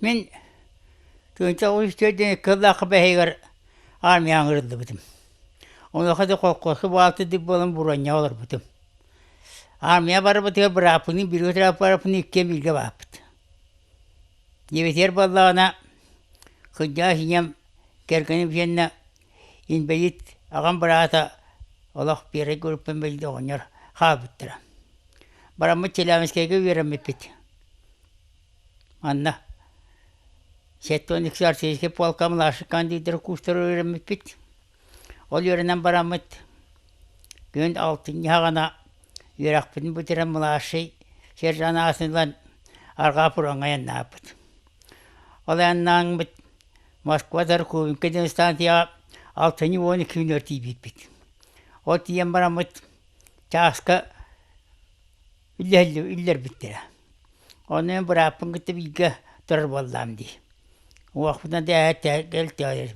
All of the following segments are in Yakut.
Мин 1904 кыллаахха бэһигэр армияҕа ыҥырыллыбытым. Онуоха да холкуоска баалтыдык буолан буруонньаҕа олорбутум. Армия барбытыгар бырааппыныын бииргэ төрөөбүт бырааппыныын иккиэн бииргэ бааппыт. Дьиэбитигэр буоллаҕына кырдьаҕас ийэм кэргэним итиэннэ инбэлиит аҕам быраата олох первый группа инбэлиит оҕонньор хаалбыттара. Бараммыт Челябинскайга үөрэммиппит. Манна 72 артиллерийскай полка младший командирдара курстары үөрэммиппит. Ол үөрэнэн бараммыт күн алтынньы саҕана үөрэхпитин бүтэрэн младший сержант аатын ылан арҕаа фроҥҥа айаннаабыппыт. Ол айаннааммыт Москва Тарковинка диэн станцияҕа алтынньы 12 күнүгэр тиийбиппит. Ол тиийэн бараммыт чааска үллэрбиттэрэ. Онно мин бырааппын кытта бииргэ турар буоллаҕым дии. Уохпутун дэһэ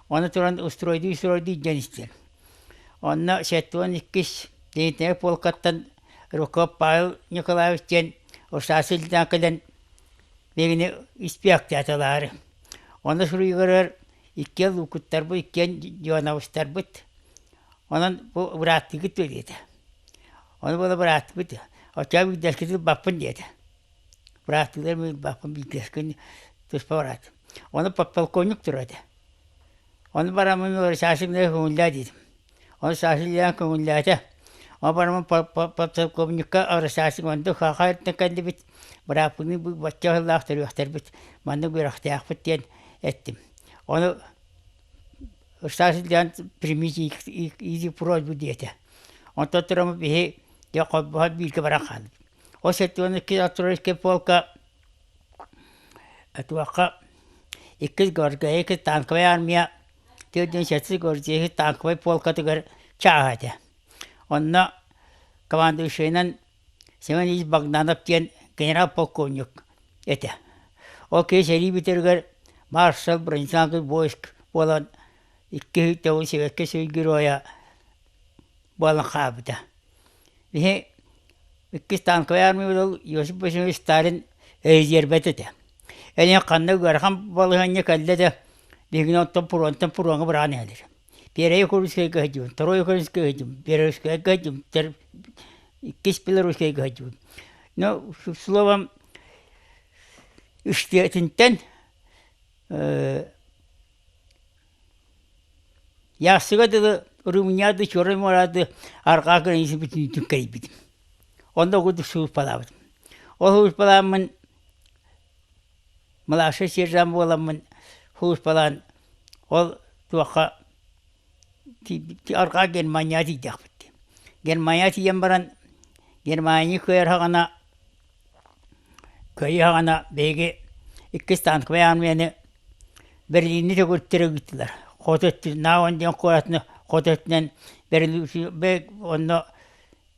Ону туран устройдуу-устройдуу илдьэн истим. Онно 72 Деятельнай полкаттан Руков Павел Николаевич диэн устаас илдьэн кэлэн биһигини испиэхтээтэлээри. Онно суруйугар иккиэн луукуттарбыт, иккиэн дьуонабыстарбыт. Онон бу бырааттыыгыт дуо диэтэ. Ону буола бырааттыбыт, оччоҕо биирдэскитин ылбаппын диэтэ. Бырааттыылар мин ылбаппын, биирдэскин туспа бараат. Ону подполковник турар этэ. Ону бараммын Сашиҥҥа көҥүллээ диэтим. Ону Сашин көҥүллээтэ. Ону бараммын подполковникка Сашин онту хаха кэллибит, бырааппыны бачча сыллаах төрүөхтэрбит, маннык үөрэхтээхпит диэн эттим. Ону Сашин примите их просьбу диэтэ. Онтон туран биһи дьэ холбоһон бииргэ баран хаалбыт. Ол 72 Артурийскай полка туохха иккис гвардейский танковай армия 470 гвардейский танковай полкатыгар чааһа этэ. Онно командующайынан Семен Ильич Богданов диэн генерал-полковник этэ. Ол киһи сэрии бүтэригэр маршал бронетанковый войск буолан икки төгүл Советскай Союз Геройа буолан хаалбыта. Биһи иккис танковай армия Иосиф Васильевич Сталин өйдиэрбэт этэ. Эни ханна ыарахан балаһыанньа кэллэ да биһигини оттон пуруонтан пуруоҥҥа быраҕан иһэллэр. Первый Курскайга сылдьыбын, второй Курскайга сылдьыбын, Белорусскайга сылдьыбын, иккис Белорусскайга сылдьыбын. Ну, словом, үстүөтүнтэн Яссыга дылы Румыния Черный морады арҕаа граница бүтүннүүтүн кэрийбитим. Онно курдук сулууспалаабытым. Ол сулууспалааммын младший сержант буоламмын сулууспалаан ол туохха арҕаа Германияҕа тиийдэхпит. Германия тиийэн баран Германия кыайар саҕана Кыайыы саҕана биһиги иккис танковай армияны Берлини төгүрүттэрэ ыыттылар. Хоту өттүн Наон диэн куоратын хоту өттүнэн онно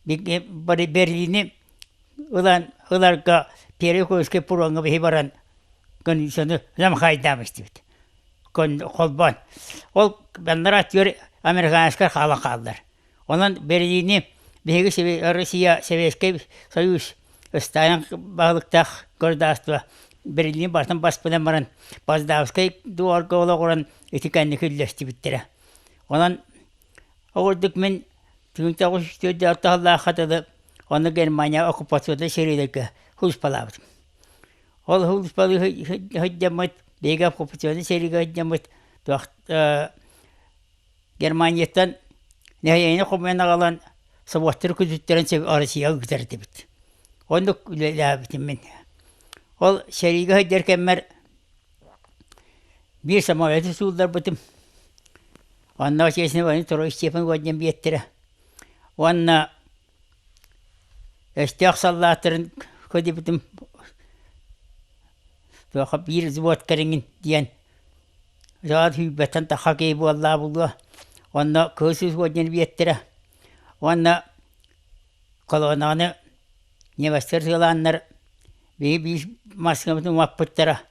Берлини ылан ыларга Первый Курскай пуроҥҥа биһи баран кондиционы замхайдаан истибит. Холбоон. Ол анараа өттүгэр американецтар хаалан хааллар. Онон Берлини биһиги Россия Советскай Союз Сталин баһылыктаах государство Берлини барытын баспынан баран Поздавскай дуорга олоҕуран ити кэнники үллэстибиттэрэ. Онон ол курдук мин 1904 сыллаахха дылы ону Германия оккупациятын сэриилэргэ сулууспалаабытым. Ол сулууспалыы сылдьаммыт, биһиги оккупационнай сэриигэ сылдьаммыт туох Германияттан нэһилиэнньэни хомуйан аҕалан собуоттары күтүттэрэн Россияҕа ыытар этибит. Оннук үлэлээбитим мин. Ол сэриигэ сылдьар кэммэр биир самолеты суулларбытым. Онно честно Второй Степан диэн биэттэрэ. Уонна өстөөх саллааттарын көрдүбүтүм туохха биир взвод кэриҥин диэн Дьоҕор сүүрбэттэн тахха киһи буоллаа буолуо. Онно кыыс уон диэн биэттэрэ. Уонна колоннаны немецтэр сыалааннар биһи биир массыынабытын умаппыттара.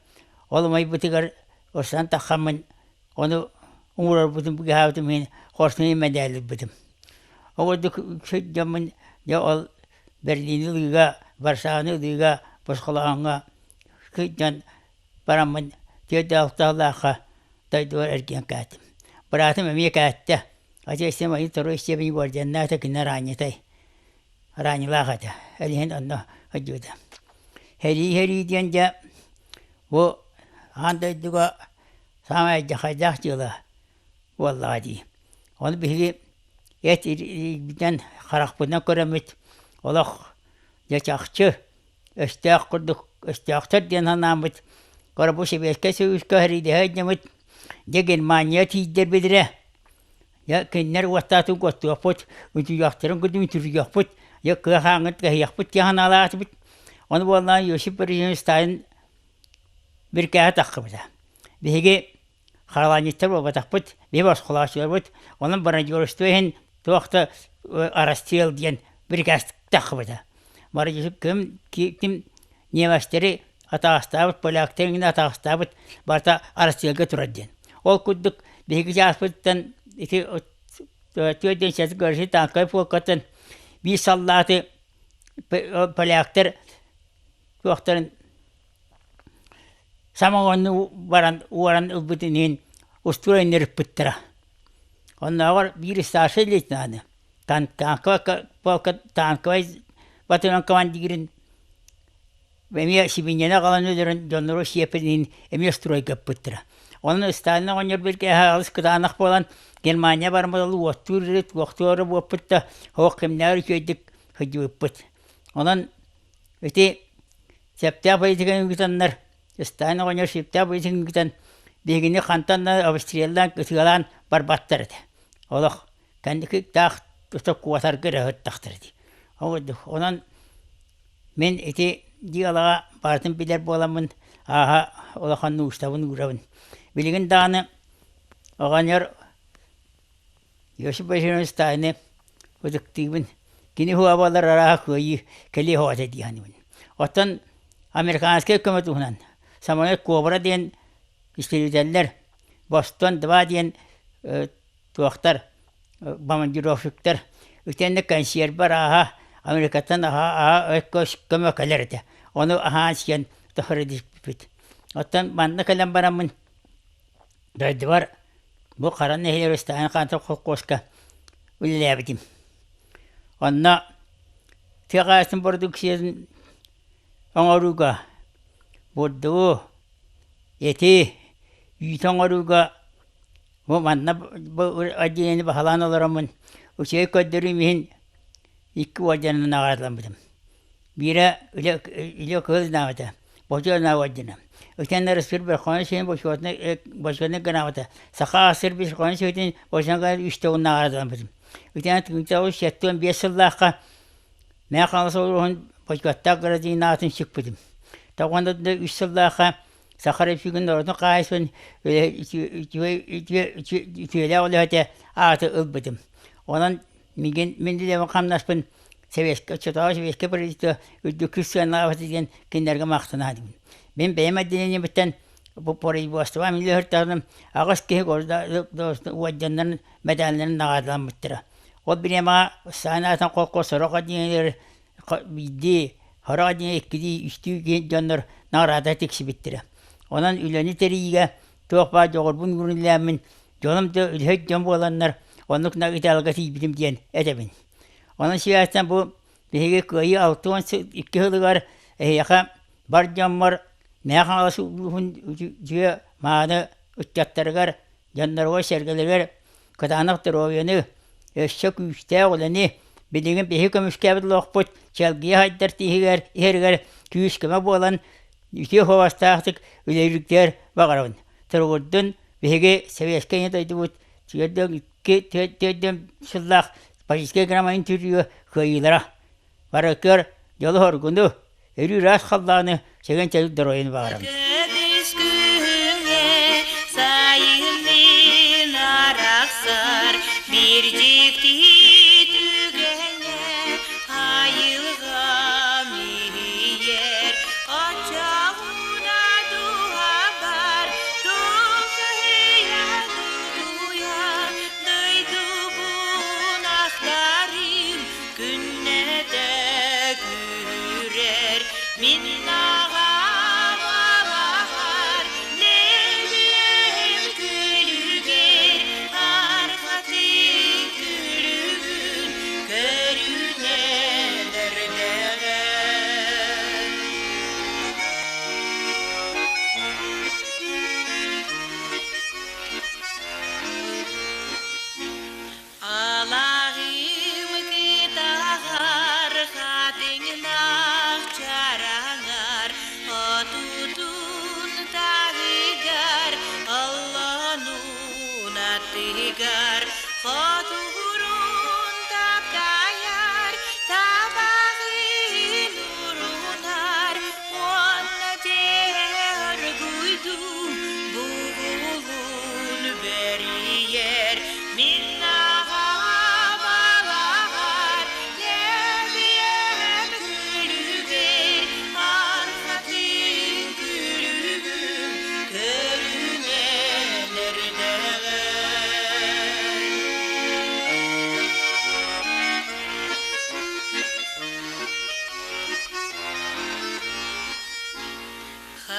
Ол умайбытыгар устан таххаммын ону уҥуорбутун быыһаабытым иһин хорсун мэдээлли ылбытым. Ол курдук сылдьаммын дьэ ол Берлини ылыыга, Варшаваны ылыыга, босхолооһуҥҥа сылдьан. бараммын 46 сыллаахха дойдубар эргийэн кээтим. Быраатым эмиэ кээттэ. Отец мои второй степени орденнаата кини араанньытай араанньылаах этэ. Ол иһин онно сылдьыбыта. Сэрии-сэрии диэн дьэ бу аан дойдуга саамай алдьархайдаах дьыала буоллаҕа дии. Ону биһиги эт илиибитинэн харахпытынан көрөммүт олох дьэ чахчы өстөөх курдук өстөөхтөр диэн санааммыт көрө бу Сэбиэскэй Союзка сэриилэһэ сылдьаммыт дьэ Германия тиийдэрбит эрэ дьэ кинилэр уоттаатын куоттуохпут утуйуохтарын курдук утуйуохпут дьэ кыа хааҥҥыт кэһиэхпит диэн санаалаатыбыт. Ону буоллаҕына Иосиф Борисович Сталин бирикээһэ таххыбыта. Биһиги Хаалаанньыттар буолбатахпыт, биһи босхолооччуларбыт, онон бронедорожство иһин туох да расстрел диэн бирикээс таххыбыта. Бары ким, ким немецтэри атаҕастаабыт, поляктары иҥин атаҕастаабыт барыта расстрелга турар диэн. Ол курдук биһиги чааспытыттан ити 4 танковай полкаттан биир саллааты поляктар туохтарын Самогонну баран уоран ылбытын иһин устуруойун ырыппыттара. Оннооҕор биир старшай лейтенаны танковай полка танковай батальон командирын эмиэ сибиинньэни аҕалан өлөрөн дьоннору сиэппитин иһин эмиэ стройга ыппыттара. Онон Сталин оҕонньор билгэһэ алыс кытаанах буолан Германия барымал уоттуур туохтуур буоппут да оһох кимнээҕэр үчүгэйдик сылдьыбыппыт. Онон ити Сөптөөх политиканы ыытаннар, Сталин оҕонньор сөптөөх политиканы ыытан, биһигини хантан да обстреллаан, ытыалаан барбаттар этэ. Олох кэнники таах тута куотарга эрэ сыттахтара дии. Ол курдук. Онон мин ити дьыалаҕа барытын билэр буоламмын ааһа улахан уустабын уурабын. Билигин даҕаны оҕонньор Иосиф Васильевич Сталины ытыктыыбын. Кини уһуобалар арааһа кыайыы кэлиэ суоҕа этэ дии саныыбын. Оттон американскай көмө туһунан самолет Кобра диэн истребителлэр, Бостон-2 диэн туохтар, бомбардировщиктар итиэннэ консерва арааһа Америкаттан аһаа көмө кэлэр этэ. Ону аһаан-сиэн тохродиспит. Оттон манна кэлэн бараммын Дойдубар бу Хара нэһилиэгэр Сталин Хантов холкуоска үлэлээбитим. Онно тыа хаһаайыстыбатын бородууксуйатын оҥорууга бурдугу, эти, үүтү оҥорууга бу манна бу отделение баһылаан олороммун үчүгэй көрдөрүүм иһин икки уордьанынан наҕараадаламмытым. Биирэ үлэ үлэ кыһыл знаабыта, бочуот ордена. Итиэннэ Рыскыр Верховнай Сүөһүн бочуотунай бочуотунай грамота, Саха АССР Верховнай Сүөһүтүн бочуотунай үс төгүл наҕараадаламмытым. Итиэннэ 1975 сыллаахха Мэҥэ Хаҥалас улууһун бочуоттаах гражданин аатын сүкпүтүм. Тоҕуонда үс сыллаахха Саха Республикатын норуотун хаһаайыстыбатын үтүөлээх үлэһитэ ааты ылбытым. Онон Миигин мин үлэбин хамнаспын Сэбиэскэй оччотооҕу Сэбиэскэй правительство үрдүкү сыаналаабыта диэн кинилэргэ махтана сатыыбын. Мин бэйэм отделениебыттан бу производствоҕа мин аҕыс киһи уордьаннарын, мэдээллэрин наҕараадаламмыттара. Ол бириэмэҕэ Саин аатын колхоз сорох отделениелар биирдии, сорох отделение иккилии, үстүү киһи дьоннор наҕараада тиксибиттэрэ. Онон үлэни тэрийиигэ туох баар дьоҕурбун уурунлээммин Дьонум да үлэһит дьон буоланнар, оннук италга тиийбитим диэн этэбин. Онон сибээстэн бу биһиги Кыайыы 62 сылыгар эһиэхэ бар дьоммор Мэҥэ Хаҥалас улууһун үтүө мааны ыччаттарыгар, дьонноругар-сэргэлэригэр кытаанах доруобуйаны, өссө күүстээх үлэни, билигин биһиги көмүскээбит олохпут чэлгийэ сайдар тииһигэр иһэригэр күүс-көмө буолан үтүө суобастаахтык үлэлииргэр баҕарабын. Туругурдун Биһиги Сэбиэскэй Ийэ дойдубут 42 сыллаах политическай грамотын түрүүгэ кыайыылара барытыгар дьолу-соргуну, өрүү ыраас халлааны, чэгиэн-чэбдик доруобуйаны баҕарабын. Көмүс күһүҥҥэ сайыннын арахсар биир дьикти түгэҥҥэ айылҕам иһийэр оччоҕуна дууһабар Дойдубун ахтарым күннэтэ күүрэр мин аҕам алаһар.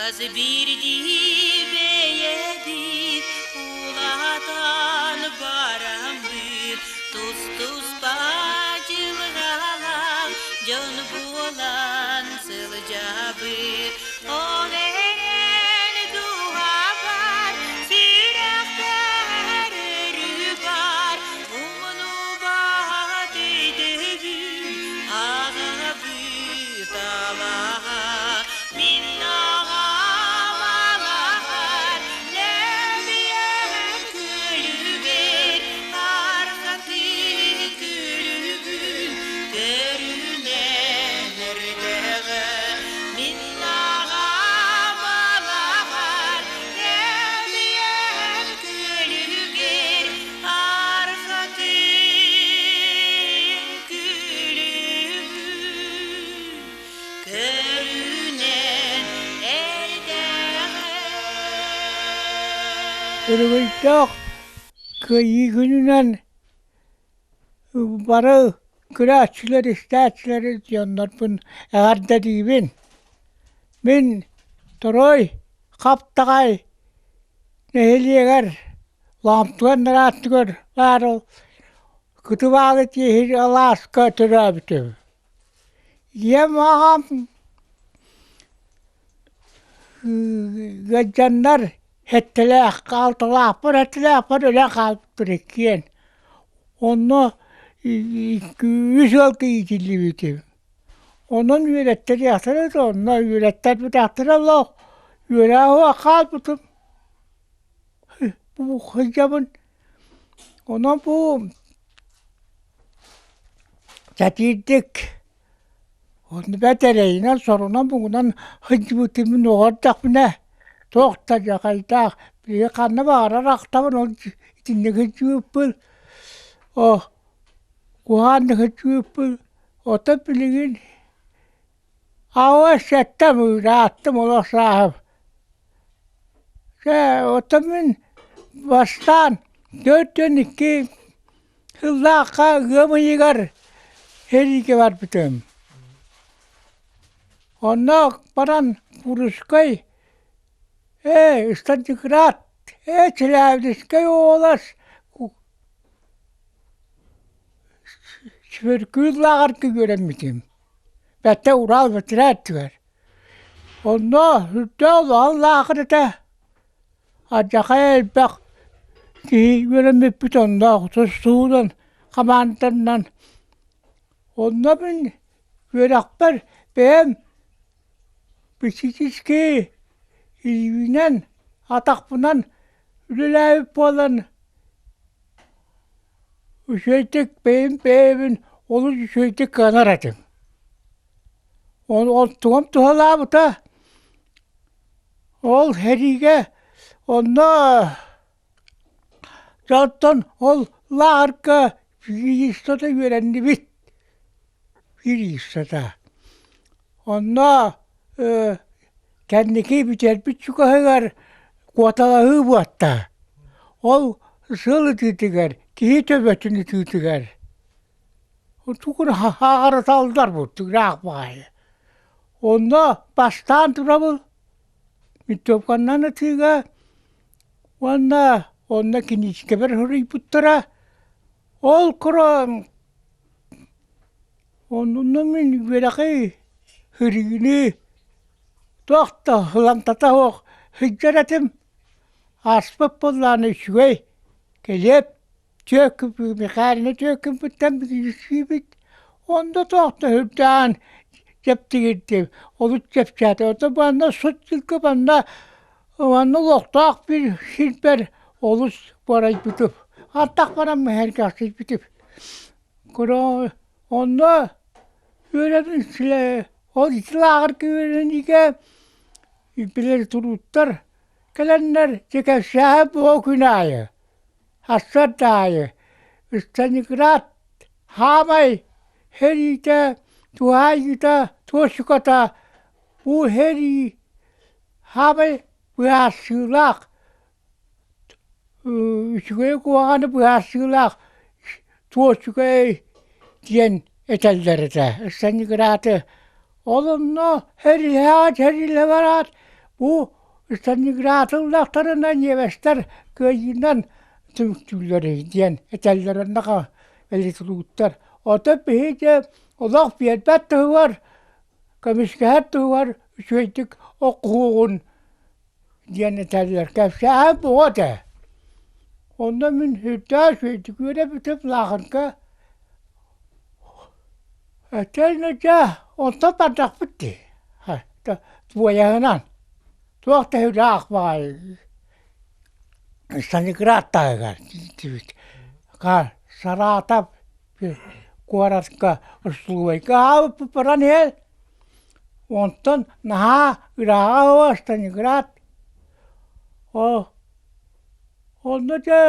Хас биирдии бэйэбит улаатан бараммыт тус-туспа дьылҕалаах дьон буолан сылдьабыт. Ол эрэн дууһабар сүрэхпэр өрүү баар умнубат өйдөбүл аҕабыт алаһа. Мин аҕам алаһар лэбийэн күлүгэр арҕатын күлүгүн көрүнэн эрдэҕэ. Мин аҕам алаһар лэбийэн күлүгэр арҕатын күлүгүн Көрүнэн эрдэҕэ. Өрөгөйдөөх Кыайыы күнүнэн бары көрөөччүлэр, истээччилэр дьоннорбун эҕэрдэлиибин. Мин Торуой Хаптаҕай нэһилиэгэр Лоомтуган ырааттыгар баар Кытыбаалы тииһин алааска төрөөбүтүм. Ийэм аҕам ыалдьаннар сэттэлээх алталаахпар сэттэлээхпэр өлөн хаалбыттар иккиэн. Онно үс ыалга иитиллибитим. Онон үөрэттэриэхтэрэ да онно үөрэттэрбэтэхтэрэ олох үөрэҕэ хаалбытым. Бу сылдьабын. Онон бу Сатыырдык онно бэрт эрэйинэн, сорунан-муҥунан сылдьыбытым оҕордохпуна туох да дьахайдаах билигин ханна баҕарар ахтабын ол итинник сылдьыбыппын оо куһаҕаннык сылдьыбыппын оттон билигин аҕыс сэттэм ырааттым олох сааһым Дьэ оттон мин бастаан 42 сыллаахха ыам ыйыгар сэриигэ барбытым. Онно баран Курскай ээ Сталинград ээ Челябинскай уобалас Сүөркүүр лааҕырга үөрэммитим. Бэттэ Урал бэтэрээттигэр. Онно үрдээх улахан лаахыр этэ, алдьархай элбэх киһи үөрэммиппит онно тустуунан, хамаанданан. Онно мин үөрэхпэр бэйэм физически илиибинэн, атахпынан үлэлээбит буолан үчүгэйдик бэйэм бэйэбин олус үчүгэйдик кыанар этим. Ол тугум туһалаабыта, ол сэриигэ онно дьонтон ол лааҕырга физичествота үөрэннибит, физичествота. Онно кэнники бүтэрбит чугаһыгар куоталаһыы буолта. Ол сыл ытыытыгар, киһи төбөтүн ытыытыгар Тугун ааҕарыталлар ыраах баҕайы. Онно бастаан турабын винтовканнан ытыыга уонна онно киниискэбэр суруйбуттара. Ол курон онно мин үөрэҕи, сырыыны туох да сыламтата суох сылдьар этим. Ааспыт буоллаҕына үчүгэй килиэп Түөкүн Михайловна түөкүммүттэн билсибит. Онно туох да үрдээн чэпчигирдим, олус чэпчээтэ. Оттон манна сут дьылга манна манна олохтоох бир сирбэр олус барайбытым. Аттах баран мэһэргэхсийбитим. Куро онно үөрэнин ол ити лааҕырга үөрэниигэ билэр турууттар кэлэннэр дьэ кэпсээһин буо күн аайы Сарсыарда аайы Сталинград хаамай сэриитэ туһаайыыта туочуката бу сэрии хаамай быһаарсыылаах үчүгэй куһаҕаны быһаарсыылаах туочука диэн этэллэр этэ Сталинграды. Ол онно сэриилэһэ сэриилэһэ бараат Бу Сталинград ыллахтарына ньиэмэстэр кыайыынан түмүктүүллэр диэн этэллэр онно элитулууттар. Оттон биһиги дьэ олох биэрбэт туһугар, көмүскэһэр туһугар үчүгэйдик оххуоҕун диэн этэллэр. Кэпсээһин буолуо этэ. Онно мин сүрдээх үчүгэйдик үөрэппитим Лаахынка Этэн-этэ онтон бардахпыт дии туойаһынан туох да ыраах баҕайы Сталинград таһыгар тиийдибит Саратов куоратка устулуобайга аабыппыт баран иһэр онтон наһаа ырааҕа суох Сталинград Онно дьэ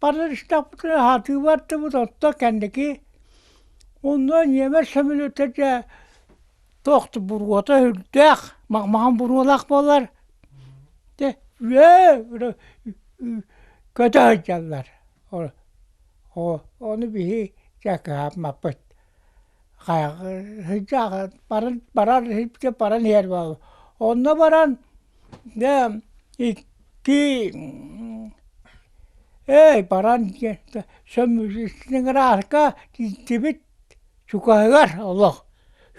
баран истэхпитинэ сатыы бардыбыт, оттон кэнники онно ньиэмэс сөмөлүөтэ дьэ туох да буруота сүрдээх, маҥан буруолаах буолар. Дьэ үөө көтө сылдьаллар. Ону биһи дьэ кыһаммаппыт. Сылдьаах баран барар баран иһэр буолла. Онно баран дьэ икки эй баран Сталинградка тиийдибит чугаһыгар олох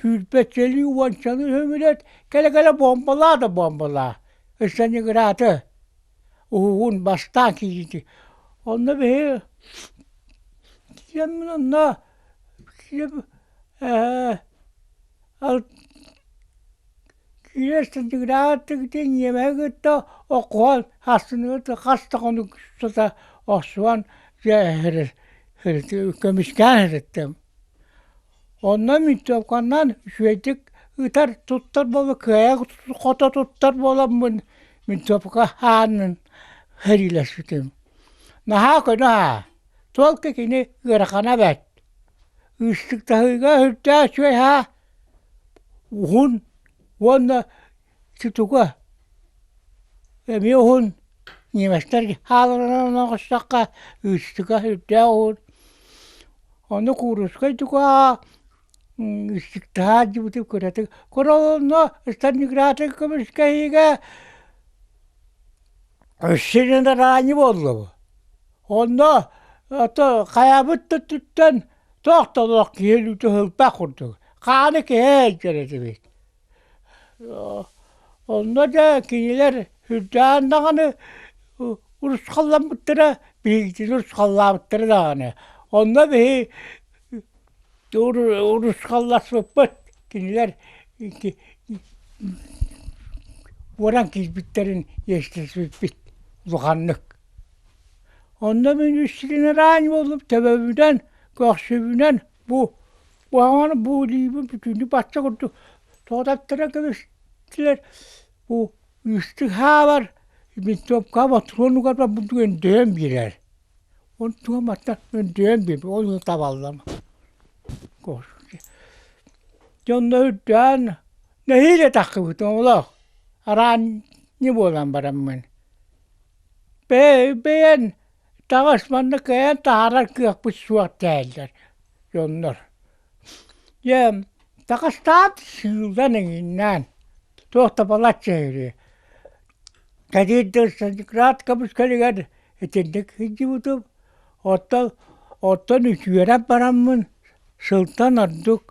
сүүрбэччэлии уончалыы сөмөлүөт кэлэ-кэлэ буомбалаа да буомбалаа Сталинграды уһугун бастаан киирдэ. Онно биһи онно Киирэ Сталинградтыгытын ньиэмэһи кытта оххуһан астыныгы хас да хонук устата охсуһан көмүскээн сырыттым. Онно винтовканан үчүгэйдик ытар туттар буола кыайа хото туттар буоламмын винтовка хаанын сэриилэспитим. Наһаа көнө аһа, туолка кини ыарахана бэрт. Ыыстыктаһыыга сүрдээх үчүгэй аһа уһун уонна тутуга эмиэ уһун ньиэмэстэр хааларынан оҥостоххо ыыстыга сүрдээх уһун ону куурускай туга ыыстыктаһаат дьыбытым кыратык королонно Сталинграды көмүскэһиигэ өссө ранее буолла онно хайабыт да өттүттэн Туох да олох киһи өлүүтэ ылбах курдук. Хааны киһи илдьэр этибит. Онно дьэ кинилэр үрдээн даҕаны урусхалламмыттара, биһигитин урусхаллаабыттара даҕаны. Онно биһи урусхалласпыппыт. Кинилэр уоран киирбиттэрин иэстэспиппит улаханнык. Онно мин үс сирин буоллум, төбөбүнэн, көхсүбүнэн бу куһаҕан бу илиибин бүтүннүү бачча курдук тоҕо кэбистилэр. Бу үстүк хаалар винтовка ботуруон угарбар бурдук өндөйөн биэрэр. Онтуга матта өндөйөн биэрбит, ол табаллам. Дьонно үрдээн нэһиилэ таххыбытым олох араан не буолан бараммын. Бэйэн таҕыс манна кыайан таһаарар кыахпыт суох дэһэллэр дьоннор. Дьэ таҕыстаат сыыллан эҥиннээн туох да балачча үһү. Кэтиирдэр Сталинград көмүскэлигэр итинник сылдьыбытым. Оттон оттон үтүөрэн бараммын сылтан ордук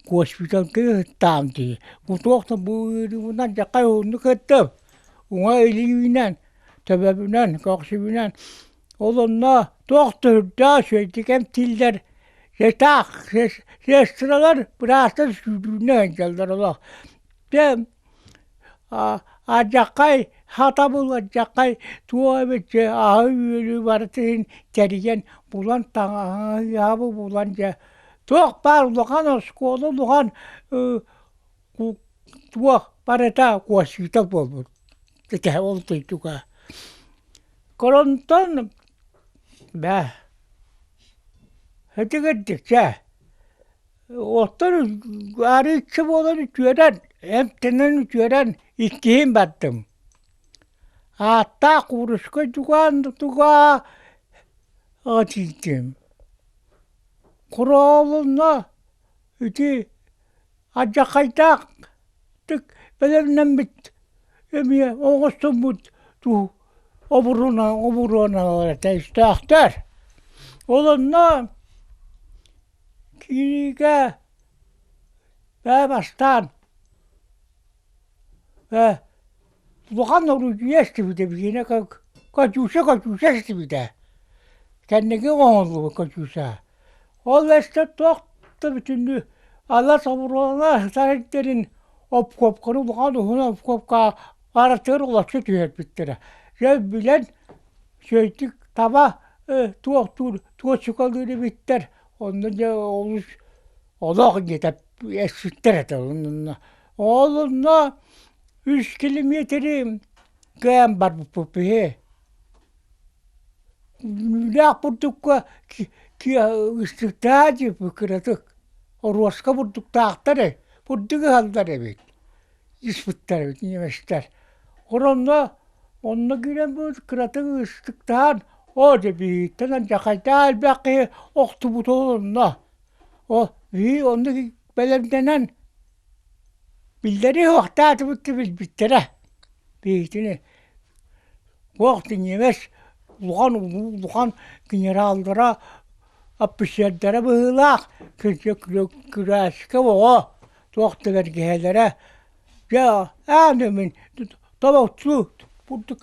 госпиталга ыһыктаам дии. Бу туох да бу ыарыыбынан дьахай уһуннук ыттым. Уҥа илиибинэн, төбөбүнэн, көхсүбүнэн ол онно туох да үрдээх үчүгэйдик эмтииллэр. Таах сестралар, быраастар сүүрүүнэн сылдьаллар олох. Дьэ алдьархай сатабыл алдьархай туох эбит дьэ аһы-үөлү барытын тэрийэн булан таҥаһы булан дьэ туох баар улахан оскуола улахан туох барыта куосуйта буолбут этэ ол дойдуга. Коронтон бээ итигирдик чэ оттон арыычча буолан үтүөрэн эмтэнэн үтүөрэн иккиһин бардым. Ааттаах куурускай дьугаан тугаа тиийдим. Куроолунна ити Алдьархайдаахтык бэлэмнэммит. эмиэ оҥостуммут туу оборуона оборуоналар этэ өстөөхтөр. Ол онно киириигэ бээ бастаан ээ улахан орудьуйа эстибитэ биһиэнэ Катюша Катюша эстибитэ. Кэнники оҥоһуллубут Катюша. Ол эстэ туох да бүтүннүү алас оборуона сарайдарын обкуопканы улахан уһун обкуопка аратыгар олоччу түһэрбиттэрэ. Дьэ билэн үчүгэйдик таба туохтуур туочукалыыр эбиттэр. Онно дьэ олус олох диэтэ эспиттэр этэ онно. Ол онно үс километри кыайан барбыппыт биһи. Лээх бурдукка ыстыктаа диэбит кыратык оруоска бурдуктаахтар ээ бурдук ыһаллар эбит испиттэр эбит немецтэр онно онно киирэн кыратык ыстыктаан оо дьэ биһиттэн алдьархайдаах элбэх киһи охтубута онно о биһи онно бэлэмнэнэн биллэри уохтаатыбыт да билбиттэрэ биһигитини Туох да ньиэмэс улахан улахан генераллара, офицердара быһыылаах күрээскэ оҕо туох да бэргэһэлэрэ дьэ аан мин тобохтуу бурдук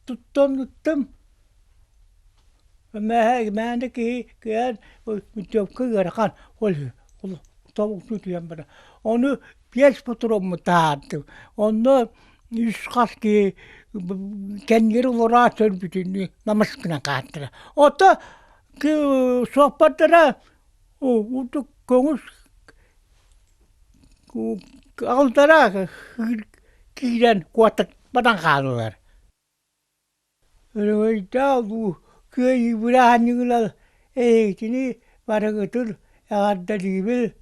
туттан ыттым мээнэ киһи кыайан путевка ыарахан ол тобохтуу түһэн баран ону биэс патроммун таһаардым онно үс хас киһи кэннигэр олороот бүтүннүү намыс гынан хааттара. Ото суоппардара урдук көҥүс алтара киирэн куотан хааллылар. Өрөгөйдөөх улуу Кыайыы бырааһынньыгынан эһигитини барыгытын эҕэрдэлиибин,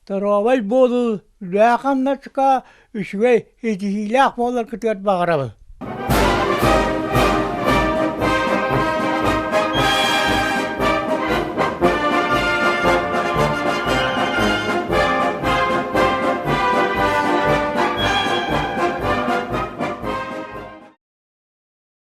доруобай буолуу, үлэҕэ-хамнаска үчүгэй ситиһиилээх буоларгытыгар баҕарабын.